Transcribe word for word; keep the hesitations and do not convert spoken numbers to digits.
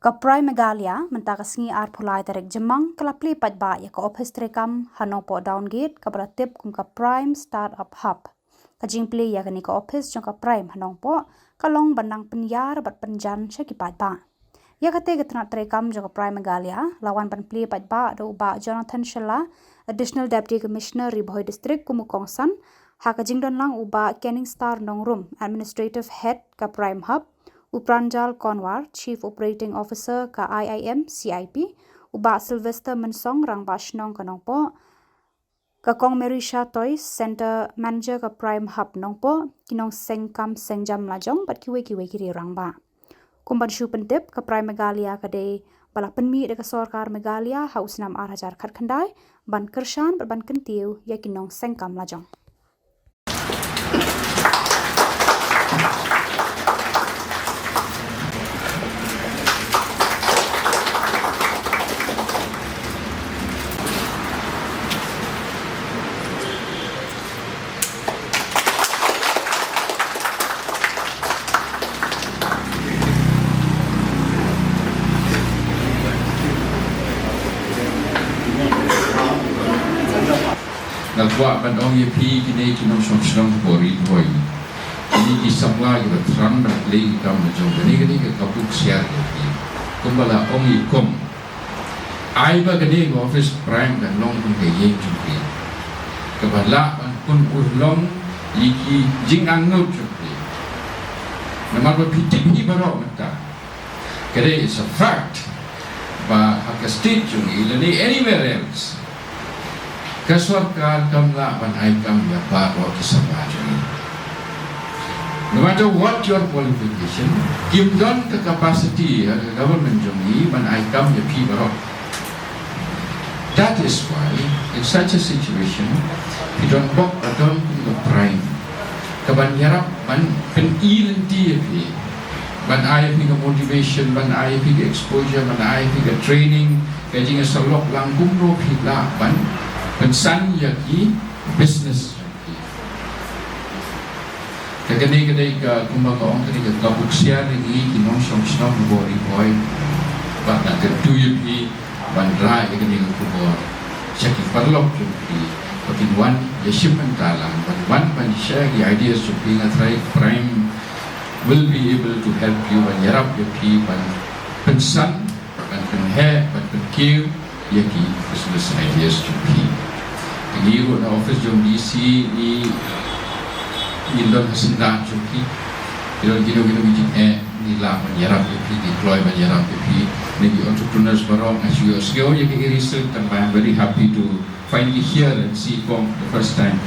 Ka Prime Meghalaya mynta ka sngi arphew lai tarik Jymmang ka la plie paidbah ïa ka ophis treikam ha Nongpoh Downgate kaba la tip kum ka Prime Startup Hub. Ka jingplie ïa kane ka ophis jong ka Prime ha Nongpoh ka long ban nang pynïar bad pynjan sha ki paidbah. Ïa kata ka tnat treikam jong ka Prime Meghalaya la wan ban plie paidbah da u Bah Jonathan Shylla, Additional Deputy Commissioner Ri Bhoi District kum u kongsan, ha ka jingdon lang u Bah Kenningstar Nongrum, Administrative Head ka Prime Hub, u Pranjal Konwar, Chief Operating Officer ka I I M C I P, u Bah Sylvester Mynsong, Rangbah Shnong ka Nongpoh, ka Kong Merisha Toys, Center Manager ka Prime Hub Nongpoh, ki nongseng kam seng jam lajong bad kiwei kiwei ki riew rangbah. Kum ban shu pyntip, ka Prime Meghalaya ka dei ba la pynmih da ka sorkar Meghalaya ha u snem ar hajar khatkhyndai ban kyrshan bad ban kyntiew ïa ki nongseng kam lajong. Nga kwah ban ong ïa phi kine ki nongshong shnong bor i bor. Kine ki samla kiba thrang ban leh ki kam la jong kane kane ka kabu ksiar ïa phi. Kumba la ong i kum. Ai ba kane ka office Prime kan long kum ka ïing jong phi. Kaba lah ban pynurlong ïa ki jingangnud jong phi. Namar ba phi tip hi baroh mynta. Ka dei, it's a fact ba ha ka state jong ngi lane anywhere else, ka sorkar kam lah ban ai kam ïa baroh ki samla jong ngi. No matter what your qualification, kim don ka capacity ha ka government jong ngi ban ai kam ïa phi baroh. That is why, in such a situation, phi don bok ba don kum ka Prime kaban ïarap ban pyni lynti ïa phi, ban ai ïa phi ka motivation, ban ai ïa phi ka exposure, ban ai ïa phi ka training, ka jingïasyllok lang kumno phi lah ban pynsan ïa ki business. Ka kane ka dei ka, kumba ka ong, ka dei ka kabu ksiar ïa ngi ki nongshong shnong bor i bor. Bad nga kyntu ïa phi ban rah ïa kane ka khubor sha ki paralok jong phi ba kin wan ïashim bynta lang, ban wan ban share ki ideas jong phi. Nga tharai Prime will be able to help you, ban ïarap ïa phi ban pynsan, ban pynheh, ban pynkiew ïa ki business ideas jong phi. Te ngi ruh na office jong D C ngi, ngi don ha syndah jong phi. Ngi don kino kino ki jingeh ngi lah ban ïarap ïa phi, ngi kloi ban ïarap ïa phi. Ngi ki entrepreneurs baroh, nga shu ïohsngew ïa ka research, and I'm very happy to finally hear and see for the first time.